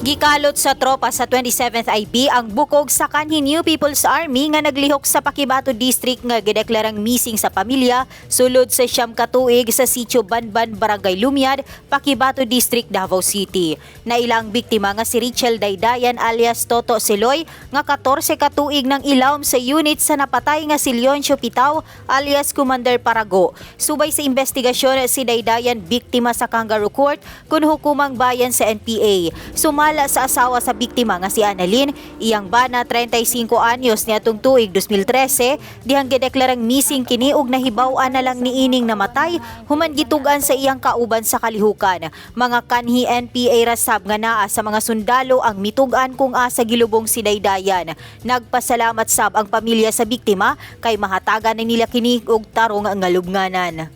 Gikalot sa tropa sa 27th IB ang bukog sa kanhi New People's Army nga naglihok sa Paquibato District nga gideklarang missing sa pamilya sulod sa 9 ka tuig sa Sitio Banban, Barangay Lumiad, Paquibato District, Davao City. Naila ang biktima nga si Richel Daydayan alias Toto Siloy nga 14 ka tuig nang ilawom sa unit sa napatay nga si Leoncio Pitao alias Commander Parago. Subay sa investigasyon, si Daydayan biktima sa kangaroo court kun hukumang bayan sa NPA. Sumala sa asawa sa biktima nga si Annalyn, iyang bana 35 anyos niadtong tuig 2013, dihang gideklarang missing kini ug nahibaw-an na lang niining namatay human gitug-an sa iyang kauban sa kalihukan. Mga kanhi NPA ra sab nga naa sa mga sundalo ang mitug-an kung asa gilubong si Daydayan. Nagpasalamat sab ang pamilya sa biktima kay mahatagan na nila kini og tarong nga lubnganan.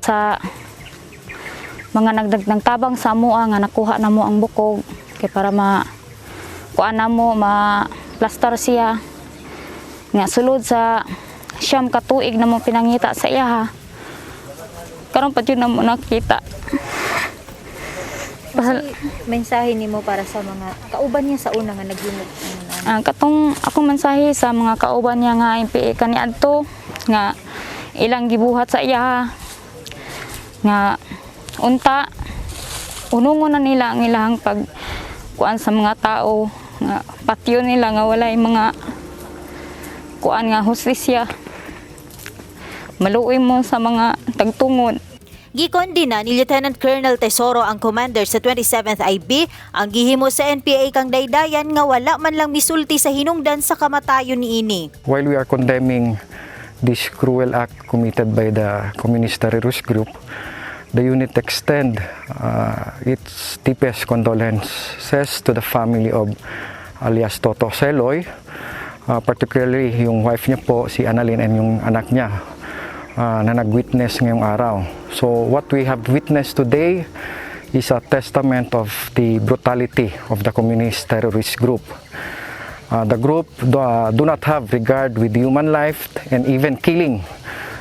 Sa mga nagtabang sa amoa nga nakuha na mo ang bukog kay para ma kuan na mo, ma plastar siya, nga sulod sa 9 ka tuig na mo pinangita sa iya ha, karon pa jud na mo nakita. Mensahe nimo para sa mga kauban niya sa una nga naghimog? Ah, katong akong mensahe sa mga kauban niya nga NPA kaniadto nga ilang gibuhat sa iya, nga unta unungon na nila ang ilang pag kuan sa mga tao, nga patyon nila nga walay mga kuan nga hustisya. Maluoy mo sa mga tagtungod. Gikondena ni Lieutenant Colonel Tesoro, ang commander sa 27th IB, ang gihimo sa NPA kang Daydayan nga wala man lang misulti sa hinungdan sa kamatayon niini. While we are condemning this cruel act committed by the Communist Terrorist Group, the unit extend its deepest condolences to the family of alias Toto Seloy, particularly yung wife niya po, si Annalyn, and yung anak niya na nag-witness ngayong araw. So what we have witnessed today is a testament of the brutality of the communist terrorist group. The group do not have regard with human life and even killing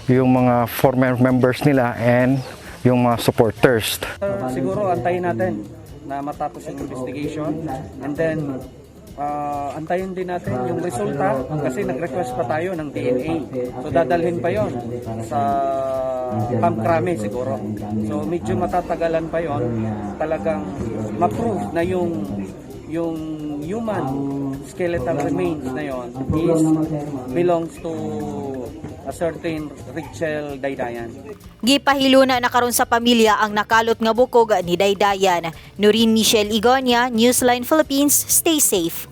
yung mga former members nila and yung mga supporters. Siguro antayin natin na matapos yung investigation and then antayin din natin yung resulta kasi nag-request pa tayo ng DNA. So dadalhin pa yon sa Pamcrame siguro. So medyo matatagalan pa yon, talagang ma-prove na yung human skeletal remains na yon is belongs to a certain Richel Daydayan. Gipahiluna na karon sa pamilya ang nakalot nga bukog ni Daydayan. Noreen Michelle Igonia, Newsline Philippines, stay safe.